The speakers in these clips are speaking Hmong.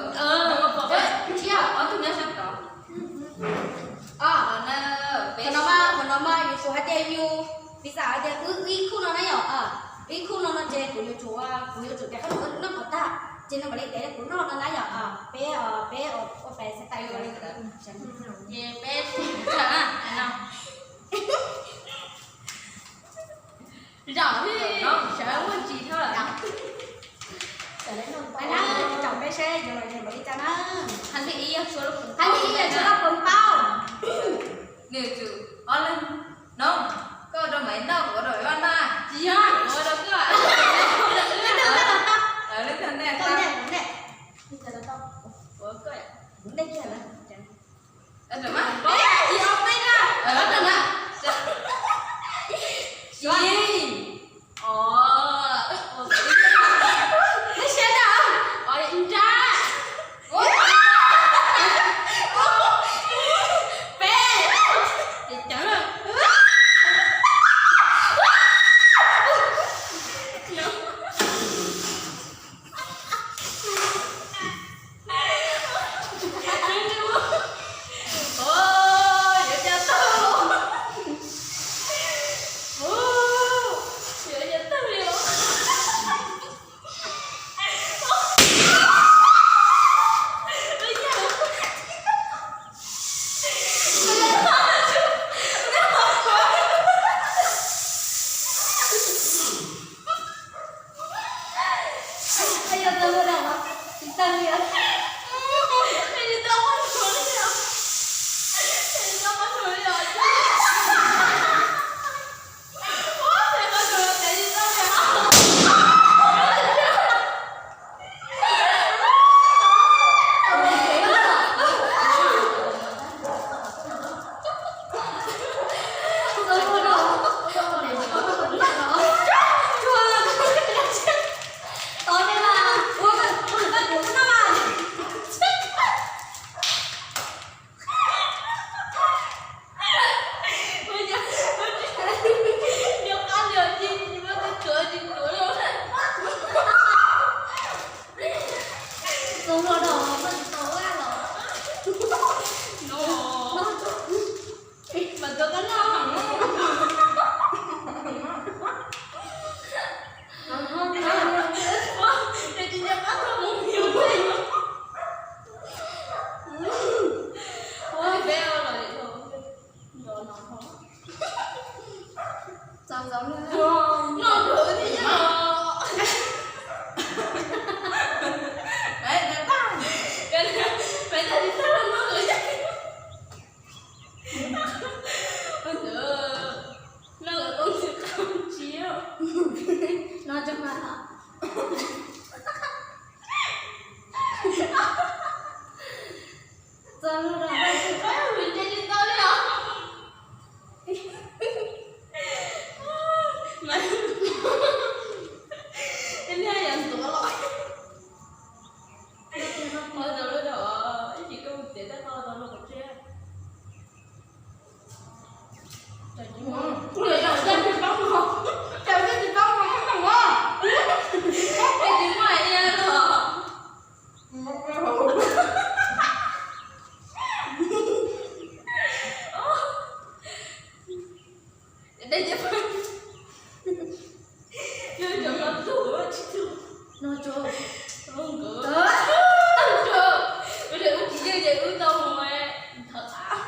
Ob tug nyob sab tod. Qhov no mas, qhov no mas yus tsum hais tias yus, piv xam hais tias wb ib khub no na yom, ib khub no no ces kuv yuav tsum, kuv yuav tsum tias koj noj qhov tag, ces nws mam li dev rau kuv noj no na yom. Peb, peb ua pais xav tais. Ces peb, no, zaum no sawv muaj ntsis thiab lawm. Peb seb yus los yus mam li tso na. Hais li ib yam tshuav lub pum paub. Nws tsum ob leeg no, koj ua rau Maiv noj, kuv ua rau Vaj noj. Tsis yog, kuv ua rau koj. Leej twg ntej? Ua koj. Ib, os, ib, nrab, peb, ces cawv lawm. No tso mas. Txog lub no. Ib niag yuav ntuav los. No tso. Wb tsis yeej ces wb tau mus thawm av.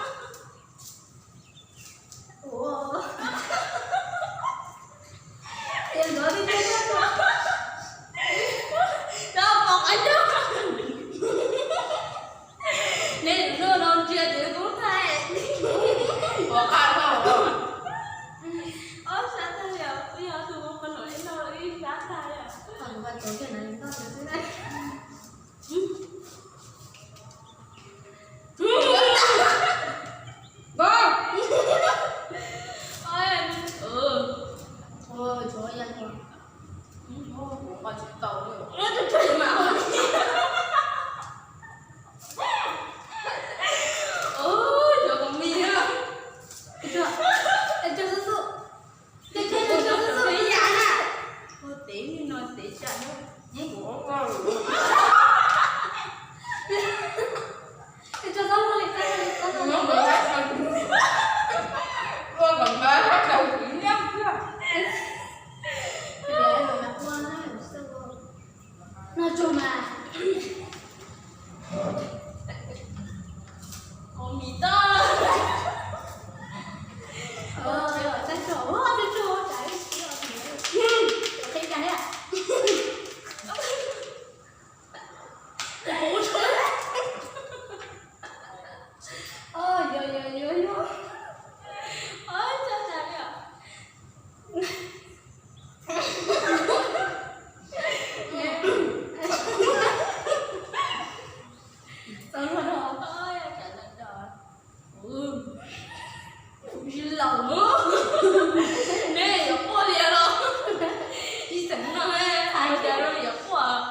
Ua, qhia nkawd li tiag tiag. Pom qab nyob. Nej lub no ntsia ces kuv thaij. Pom qab no. Ob sab tag li, wb yog tus mus qhov no ib no ib sab tag li. Qhov kuv pab tau kiag no noj xwb na. Tev no tev tsam no. No tso mas. Ua mis tag. Tag tso, tag tso, tsam ib sim os, qhib tag thiab. Yog yog yog yog. Tso tas li os. Txog luag no. Ib laus, neb yuav quaj li los? Ib xeem no, hais tias yuav quaj.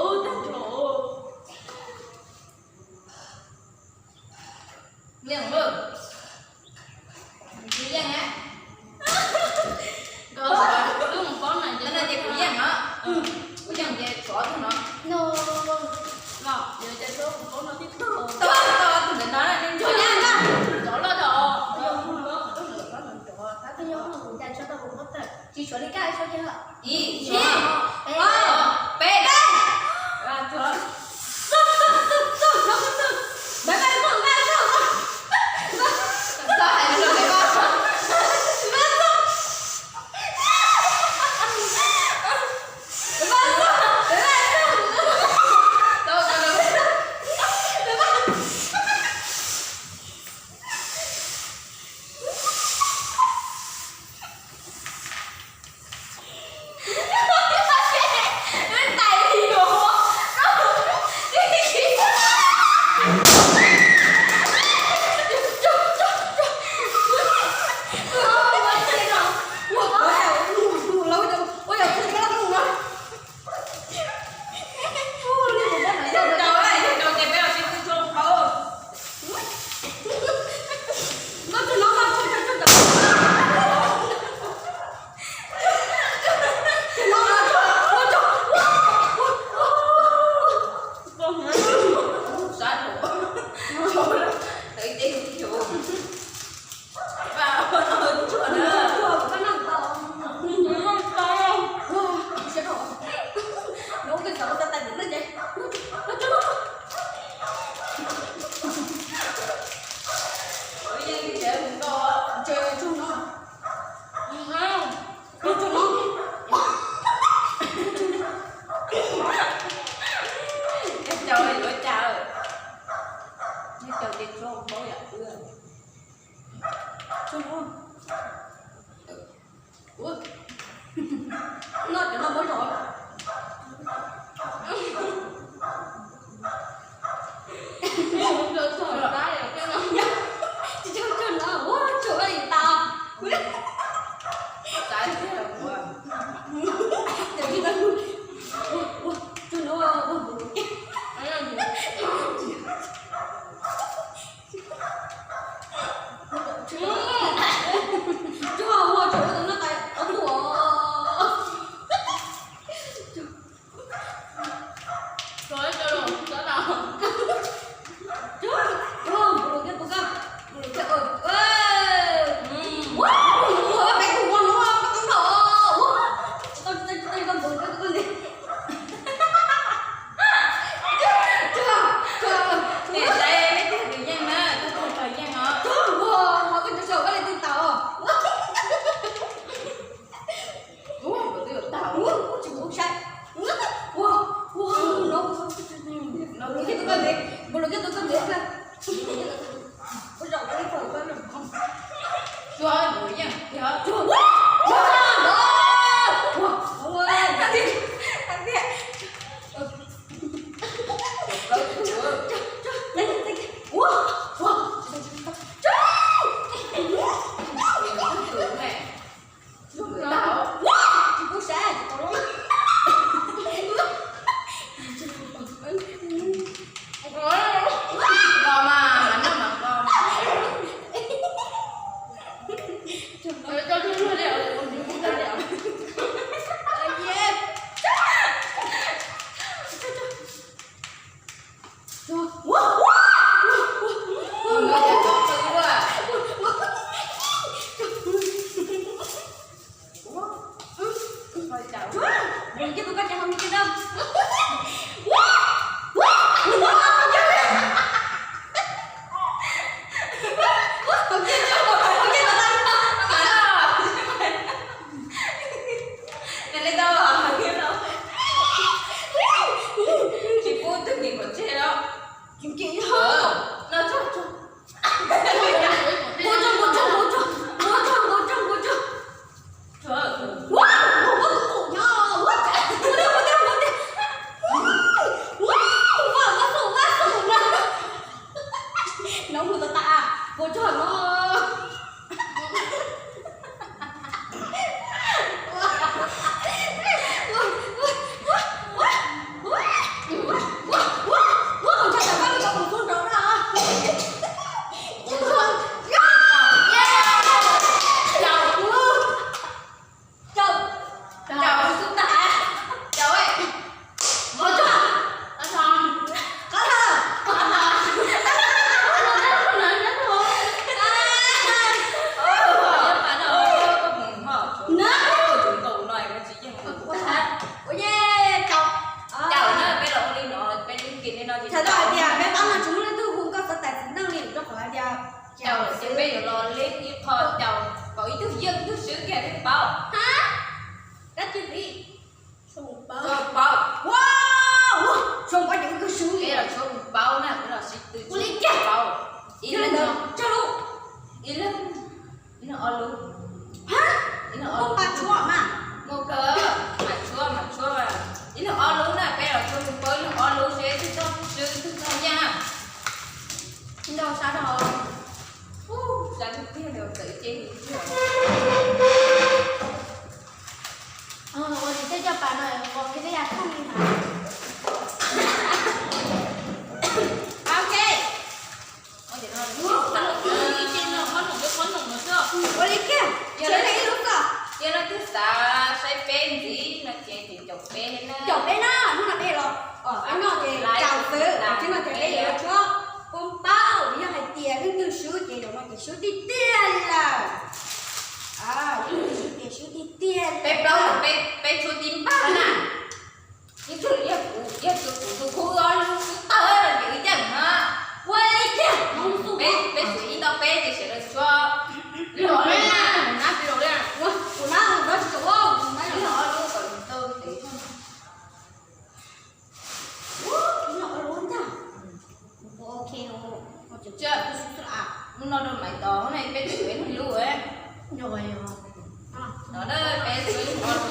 Ub, tag nrho. Yeej, tsis yeej na. Nkawd, wb mus paub no ces kuv yeej os. Kuv yeej ces tsov tus no. Los, yog cas tsuas mus paub no tib tug. Tau, tau tus ntawd no, tsov loj tau. Tsis tshuav li kaj, tshuav li ib, tshuav, peb, peb, peb. Paub. Hab? Kab tsi ntxiv? Tshuav kuv paub. Tshuav kuv paub. Ua, tshuav kuv paub ces wb kawg sub li. Peb los tshuav kuv paub na, peb los sib tw. Ua li cas? Paub. Ib leeg, ib leeg, ib leeg ob lub. Hab? Ib leeg ob lub. Muaj pab tshuab mas. Muaj kawg, mas tshuab, mas tshuab. Ib leeg ob lub na, peb los tshuav kuv paub ib leeg ob lub seb twg txog swb twg txog yaj. Ntau sab rau. Ub, sab tiag tiag li, txawm ib ce li tiag. Ua li tej caj pas no ua kiag tej yam thooj li mas. Ok. Ua li kiag, tsev li ib lub ko. Yog leej twg xav saib peb ntxiv no ces caum peb na. Caum peb na, hnub no peb los, hnub no ces caum xwb, hnub no ces peb yuav tshuab poob paub, yog hais tias leej twg swb ces zaum no ces swb tiag tiag li lawm. Leej twg swb ces swb tiag tiag li. Peb plaub, peb tshuab tib npag na. Ib tug yog kuv, yog kuv tus khub ob lub tawg los ces wb yeej na. Ua li tiag, peb, peb swb ib tau peb ces sawv daws tshuab. Kuv nab, kuv nab, kuv nab tsis tau, kuv nab ob lub kom tau tes. Hnub no rau Maiv Tod, hnub no peb swb ib lub. No peb swb ib lub.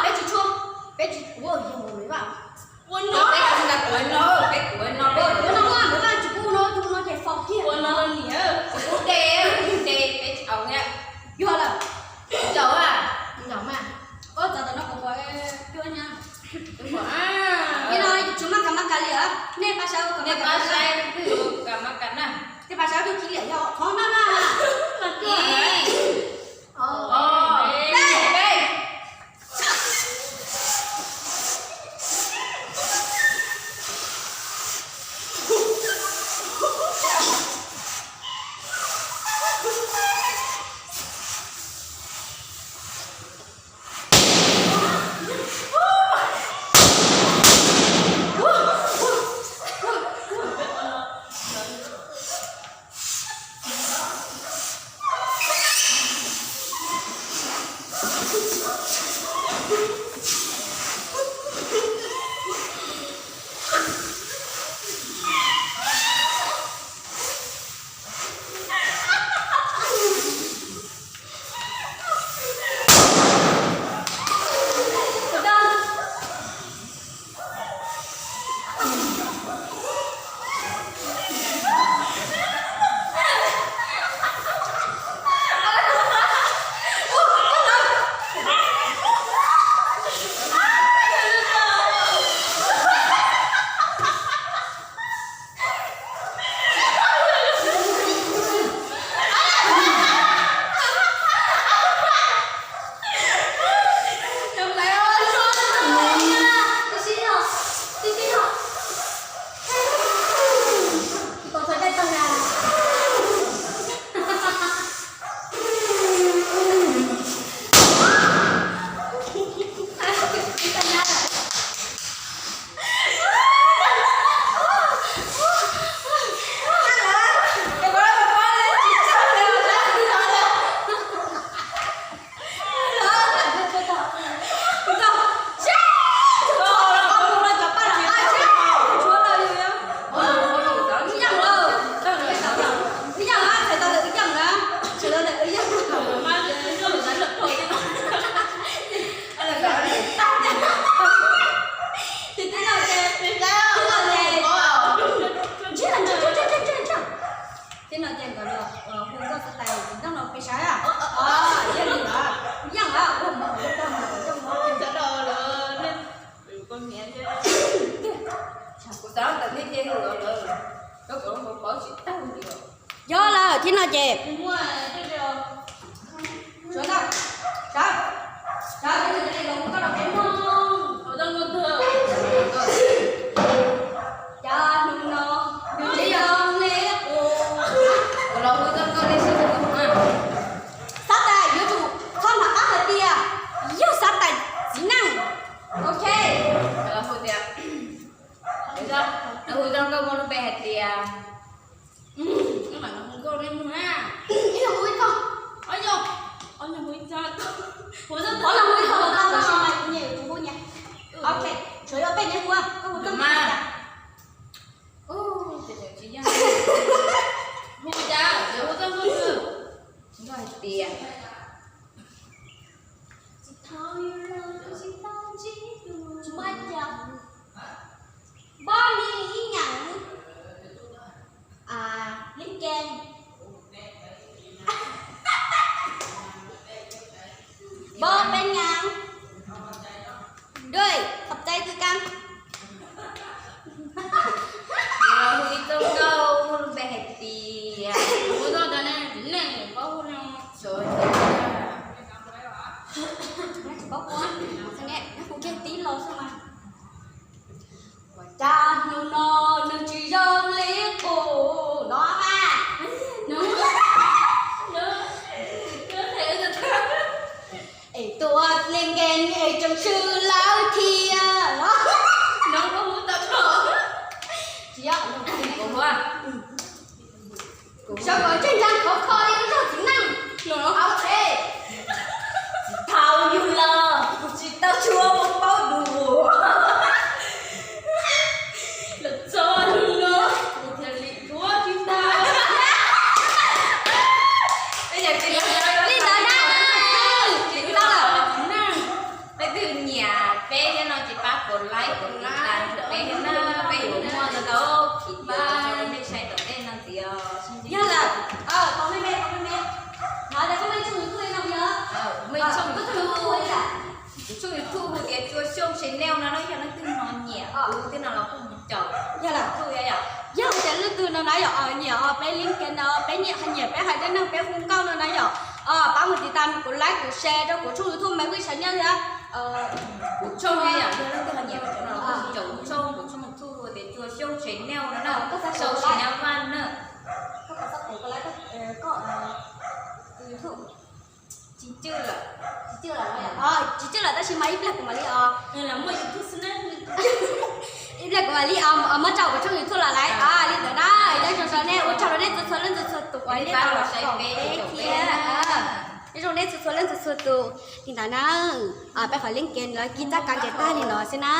Peb tsis tshuab, peb tsis, peb kuav no, peb kuav no, peb kuav no, tsis pub no, tus no ces faus kiag. Kuav no niam, kuv pub de, de peb tsis au thiab. Yog lawm. Tsis tau a. Tsis tau mas. Koj txav ntawm no kuv kuav cuab nyab. Li no tsis maj kas maj kas li os. Nej pab saib, nej pab saib, kas maj kas na. Nej pab saib tus chij liam yog qhov maj maj. Ib, ob, peb. Thiab no ces nkawd los hu nkauj xav tais tsis noj no peb saib. Yog li ntawd, yeej lawm, ua mus ua tau mus ua tau mus. Kuv xav tawm thiab ces lawm, koj kom paub tsis tau li. Yog lawm thiab no ces. Sawv daws, sawv, sawv daws, sawv daws, sawv daws, sawv daws, sawv daws. Cas hnub no nws tsis yog li ub. Kuv los hu txoj nkauj nej sawv daws mloog na. Xav tais yuav tsum txhob mam qab hais tias yog xav tais txiv neej. Ok. Los hu tias, los hu txoj nkauj muaj lub npe hais tias, hu nkauj nej mloog na. Tias, npaj li ib nyeem, li ke, npaj peb nyeem, dua, khov txais kws kaas. Hu ib txoj nkauj muaj lub npe hais tias, hu txoj nkauj ne, nej paub hu no. Tsis paub hu, hu kiag tib lo xwb mas. Ua cas hnub no nws tsis zoo li qub no mas. Es tus ua li ke es tseem swb lawm thiab. Tsis yog, kuv hu, kuv sawv kom tseem ceeb khov kho li lub zog txiv neej. Au, tsis tau yug los kuv tsis tau tshua mus paub dua. Los txog hnub no kuv thiaj li dhuav tsis tau. Li ntawd na, tsis tau lawm. Leej twg nyiam peb thiab no ces pab kom like kom tiv tas rau peb thiab na, peb yuav muaj ntau ntau khiv tau rau nej saib tom ntej no ntxiv os. Yog lawm, tos me me, tos me me, hnov tias koj muaj ib tshooj YouTube no yog? Muaj ib tshooj YouTube, kuv tshooj YouTube hu tias Tsua Xyooj Channel no, yog leej twg ho nyiam kuv thiab no los kuj mus caum. Yog lawm, yog tias leej twg no na yom, nyiam peb li ke no, peb nyiam, nyiam peb hais dab neeg, peb hu nkauj no na yom, pab mus tiv tas, kuv like, kuv share rau kuv tshooj YouTube Maiv Vij Channel thiab. Kuv tshooj yom, yog leej twg ho nyiam kuv no los kuj mus caum kuv tshooj, kuv tshooj YouTube hu tias Tsua Xyooj Channel no na, Tsua Xyooj Channel One na. Tsis cwj lawm, tsis cwj lawm, tsis cwj lawm tab sis mas ib pliag kuv mam li os. Ib pliag kuv mam li os, muab tso kuv tshooj YouTube los lawm. Li ntawd na, nyob zoo rau nej, ua tsaug rau nej txhua txhua leej txhua txhua tus uas nej tau los koom peb thiab. Nyob zoo nej txhua txhua leej txhua txhua tus. Li ntawd na, peb qhov link ke lawv kib txoj kab ke tag li no xwb na.